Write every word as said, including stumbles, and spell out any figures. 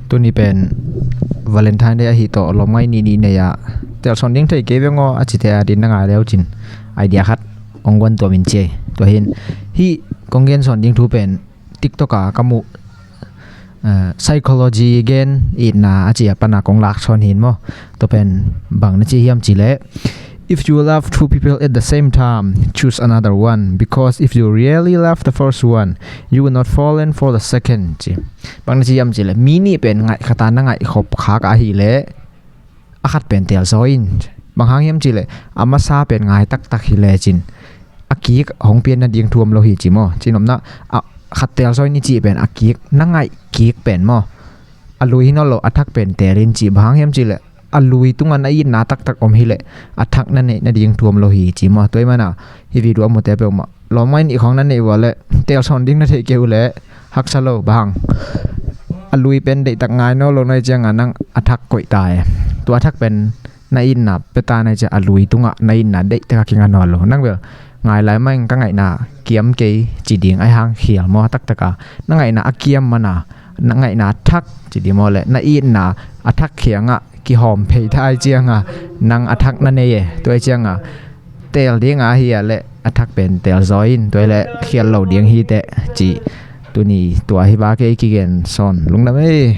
Tuni pen Valentine Day ahi tawh lawmngaih nih nih nei a, telsawn ding thei kei veng aw a cite a din na ngai leu cin, idea khat hong guan tuam in ci ei. Tua hin hih kong gen sawn ding thu pen TikTok a ka muh, eh, psychology gen itna a ci a pana kong lak sawn hin maw. Tua pen bang na ci hiam ci leh, "If you love two people at the same time, choose another one, because if you really love the first one, you will not fall in for the second," ci. Bang na ci hiam ci leh, mi nih pen ngaih khata na ngaih khop khak ahi leh a khat pen telzaw in. Bang hang hiam ci leh, a masa pen ngai taktak hi lecin a kik hong pian nading thu om lo hi ci maw. Ci nopna, a khat telzaw in i cih pen a kik, na ngaih kik pen maw, a lui hi nawn lo, a thak pen tel in ci. Bang hang hiam ci leh, a lui tungah na itna taktak om hi leh a thak na neih nading thu om lo hi ci maw. Tua hi mana hih video a mute peuhmah lawmngaih nih khawng na neih uh a leh telsawn ding na thei kei uh leh haksa lo. Bang hang, a lui pen deihtak ngai nawn lo na hih ciangah nang a thak koih ta e. Tua a thak pen na itna pia ta na hih ciang a lui tungah na itna deihtak a kinga nawn lo. Nang bel ngai lai mah ing, ka ngaihna kiam kei ci ding, ahi hang khial maw, taktak a na ngaihna a kiam mana na ngaihna a thak ci ding maw leh, na itna a thak khiangah kihawm phei ta ahih ciangah nang a thak na nei e. Tua ahih ciangah tel ding ahi a leh a thak pen telzaw in, tua hi leh khial lo ding hi teh ci. Tuni tua hi vak ei, kigen sawn, lungdam ei.